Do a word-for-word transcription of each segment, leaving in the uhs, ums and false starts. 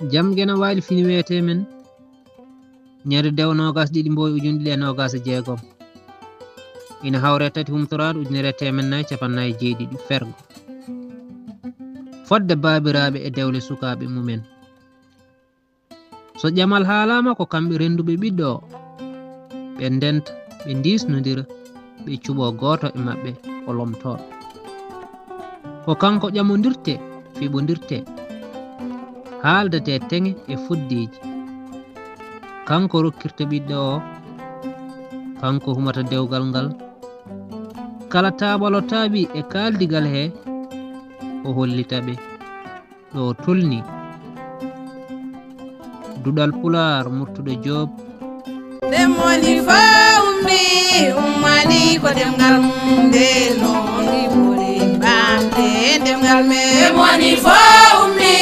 Jam Geno Wayli fini wiyetee men, ñande dewo noogas ɗiɗi mboy ujunɗe ɗiɗi e noogas e jeegom. Ina hawre tati humtoraade ujunere e teemedde nayi e cappanɗe nayi e jeeɗiɗi fergo. Fodde baabiraaɓe e dewle sukaaɓe mumen. So ƴamal haalaama, ko kamɓe rennduɓe ɓiɗɗo o. Ɓe ndenta, ɓe ndiisnondira, ɓe cuɓoo gooto e maɓɓe o lomtoo. Ko kanko ƴamondirtee, fiɓondirtee, haaldatee teŋe e foddeeji. Kanko rokkirta ɓiɗɗo o, kanko humata dewgal ngal. Kala taabalo taabi e kaaldigal he, o hollita ɓe. Ɗo tolni. Duɗal Pulaar, Murtuɗo Joob. Nde moni fo ummi, ummani ko ɗemngal mum, nde noon wiɓɓoɗen ɓamde ɗemngal men. Nde moni fo ummi,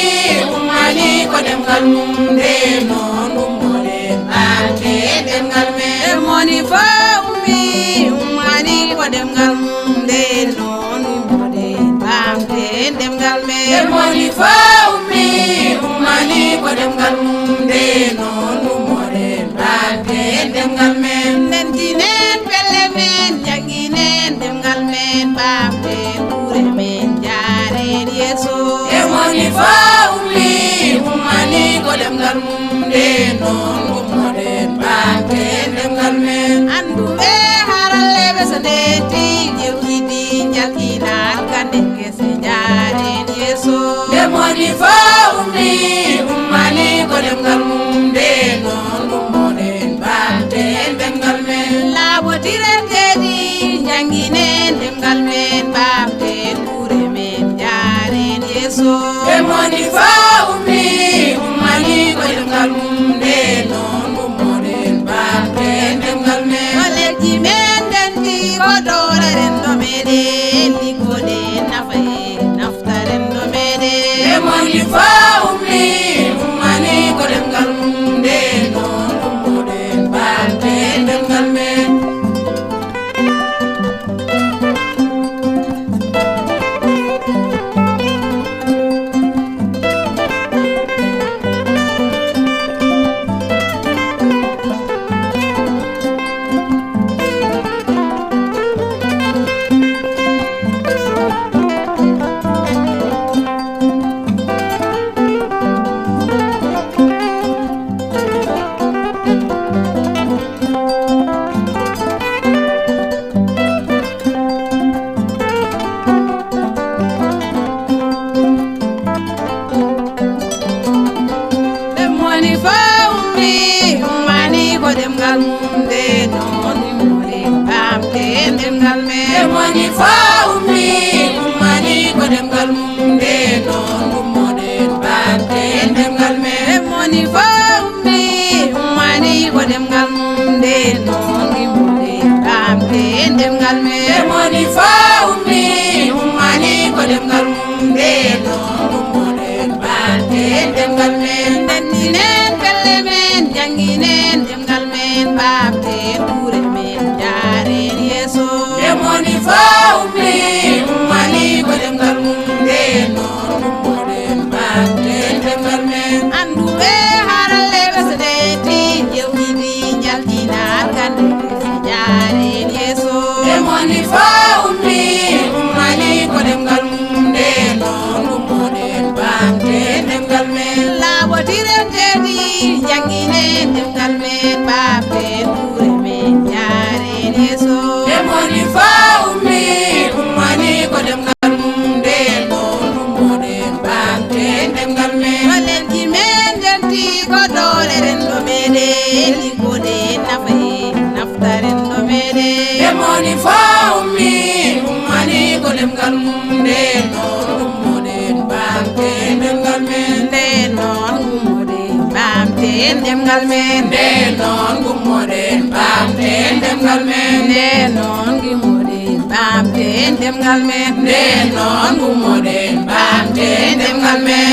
ummani ko ɗemngal mum, nde noon ummoɗen ɓamde ɗemngal men. Nde moni fo ummi, ummani ko ɗemngal mum, nde noon ummoɗen ɓamde ɗemngal men. Nde moni fo ummi, ummani ko ɗemngal mum, nde noon ummoɗen ɓamde ɗemngal men. Ndentinen pelle men, jannginen ɗemngal men, ɓamden gure men, njaaren yeeso. Nde moni fo ummi, ummani ko ɗemngal mum, nde noon ummoɗen ɓamde ɗemngal men. Annduɓe haralleeɓe so ndetti, jewtidi, njaltina, alkande kese, njaaren yeeso. Nde moni fo ummi, ummani ko ɗemngal mum, nde noon ummoɗen ɓamde ɗemngal men. Laaɓotiren teedi, jannginen ɗemngal men, ɓamden gure men, njaaren yeeso. Nde moni fo ummi, ummani ko ɗemngal mum, nde noon ummoɗen ɓamde ɗemngal men. Golleeji men ndenti ko doole renndo meɗen, liggoɗen nafa e nafta renndo meɗen. Nde moni fo ummi, ummani ko ɗemngal mum, nde noon ummoɗen ɓamde ɗemngal men. Nde moni fo ummi, ummani ko ɗemngal mum, nde noon ummoɗen ɓamde ɗemngal men. Nde moni fo ummi, ummani ko ɗemngal mum, nde noon ummoɗen ɓamde ɗemngal men. Nde moni fo ummi, ummani ko ɗemngal mum, nde noon ummoɗen ɓamde ɗemngal men. Nde moni fo ummi, ummani ko ɗemngal mum, nde noon ummoɗen ɓamde ɗemngal men. Ndentinen pelle men, jannginen ɗemngal men, ɓamden gure men, njaaren yeeso. Nde moni fo ummi, ummani ko ɗemngal mum, nde noon ummoɗen ɓamde ɗemngal men. Annduɓe haralleeɓe so ndetti, jewtidi, njaltina, alkande kese, njaaren yeeso. Nde moni fo ummi, ummani ko ɗemngal mum, nde noon ummoɗen ɓamde ɗemngal men. Laaɓotiren teedi, jannginen ɗemngal men, ɓamden gure men, njaaren yeeso. Nde moni fo ummi, ummani ko ɗemngal mum, nde noon ummoɗen ɓamde ɗemngal men. Golleeji men ndenti ko doole renndo meɗen, liggoɗen nafa e nafta renndo meɗen. Nde moni fo ummi, ummani ko ɗemngal mum, nde noon ummoɗen ɓamde ɗemngal men. Nde noon ummoɗen ɓamden ɗemngal men. Nde noon ummoɗen ɓamden ɗemngal men. Nde noon ummoɗen ɓamden ɗemngal men. Nde noon ummoɗen ɓamden ɗemngal men.